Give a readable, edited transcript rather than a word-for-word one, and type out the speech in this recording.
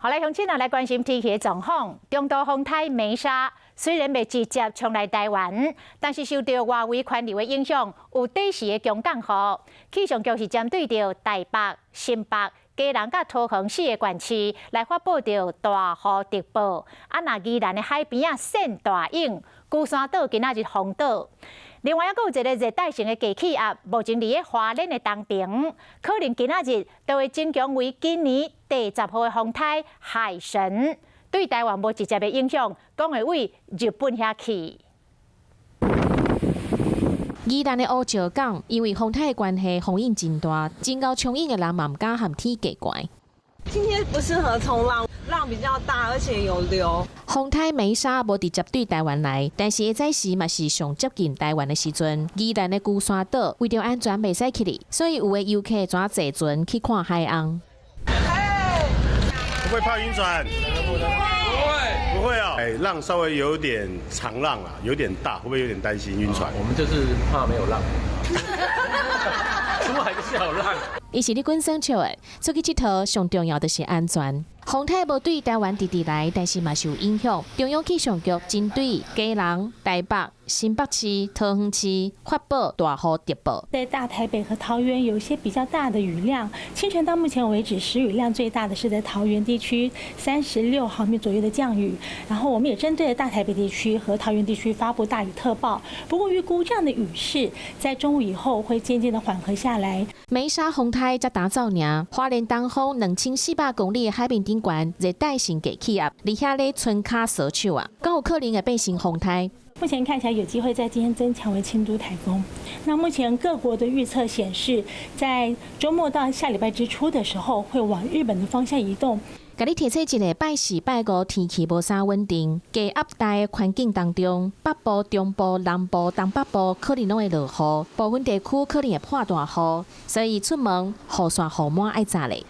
好來，鄉親啊，來關心天氣的狀況。中度風颱梅沙雖然袂直接衝來台灣，但是受著外圍環流的影響，有短時的強降雨。氣象局是針對著台北、新北、基隆佮桃園四个縣市來發布著大雨特報。啊，若宜蘭的海邊仔扇大湧，龜山島今仔日封島。另外，猶閣有一个熱帶性的低氣壓，目前佇咧花蓮的東爿，可能今仔日就會增強為今年第10號的風颱海神，對台灣無直接的影響，講會對日本遐去。宜蘭的烏石港因為風颱的關係，風湧真大，真𠢕衝湧的人嘛毋敢和天過關。今天不適合衝浪，浪比較大，而且有流。風颱梅沙無直接對台灣來，但是會早時嘛是上接近台灣的時陣。宜蘭的龜山島為著安全袂使去哩，所以有的遊客轉坐船去看海翁。會不會怕暈船？不會，不會啊。哎，浪稍微有點長浪啊，有點大，會不會有點擔心暈船？我們就是怕沒有浪。出海就是有浪。伊是咧滾耍笑的，出去𨑨迌上重要就是安全。風颱無對台灣直直來，但是嘛是有影響。中央氣象局針對基隆、台北、新北市、桃園市發布大雨特報。在大台北和桃園有一些比較大的雨量，清晨到目前為止，時雨量最大的是在桃園地區36毫米左右的降雨。然後我們也針對大台北地區和桃園地區發布大雨特報。不過預估這樣的雨勢在中午以後會漸漸的緩和下來。梅沙風颱才打走爾，花蓮東方2400公里的海面頂懸熱帶性低氣壓，佇遐咧伸跤索手啊，敢有可能會變成風颱？目前看起來有機會在今天增強為輕度颱風。那目前各國的預測顯示，在週末到下禮拜之初的時候，會往日本的方向移動。共你提醒一下，拜四、拜五天氣無啥穩定，低壓帶的環境當中，北部、中部、南部、東北部可能攏會落雨，部分地區可能會破大雨，所以出門雨傘、雨帽愛紮咧。